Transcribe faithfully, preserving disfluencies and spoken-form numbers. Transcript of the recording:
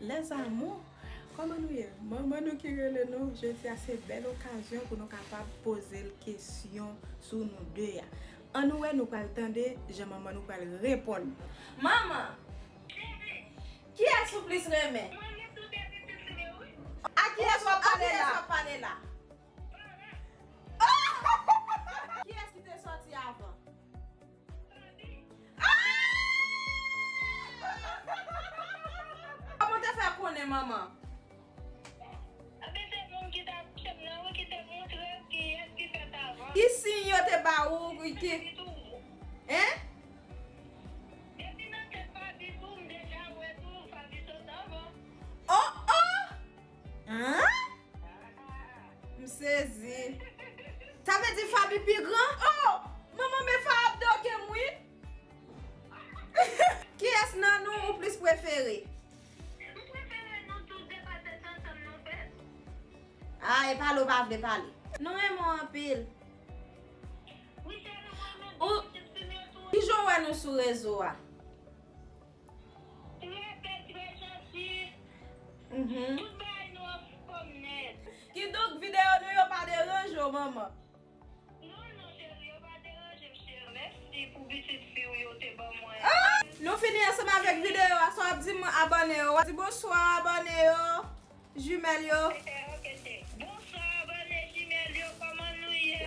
Les amours, kòman nou ye? Manman nou ki rele nou. Jodi a se bèl okazyon pou nou kapab poze l kesyon sou nou de a. Ann nou wè, nou pral tande jan manman nou pral reponn. Manman! Kiyès ou plis renmen? A kiyès w ap pale la? Kiyès ki te sòti avan? Ah! Kòman w te fè konnen, manman? Ki siy yo te ba ou ki... Hein? Oh, oh! Hein? M sezi. Sa vle di Faby pi gran? Oh! Manman, men Fa ap doke m, wi. Kiyès nan nou ou plis prefere? M prefere nou tout de paske se ansanm nou fèt. Ah, e pale w pa vle pale. Nou renmen w anpil. Ou, ki jan w wè nou sou rezo a? Trè bèl, trè janti. Mhm. Tout bagay nou anfòm nèt. Kidonk, videyo nou yo pa deranje w, manman? Non, non, cheri, yo pa deranje m, cheri. Mèsi pou pitit fi w yo te ban mwen. Ah! Nou fini ansanm avèk videyo a. Sa w ap di m abòne yo? W ap di bonswa abòne yo, jimèl yo. Bonswa abòne jimèl yo, kòman nou ye?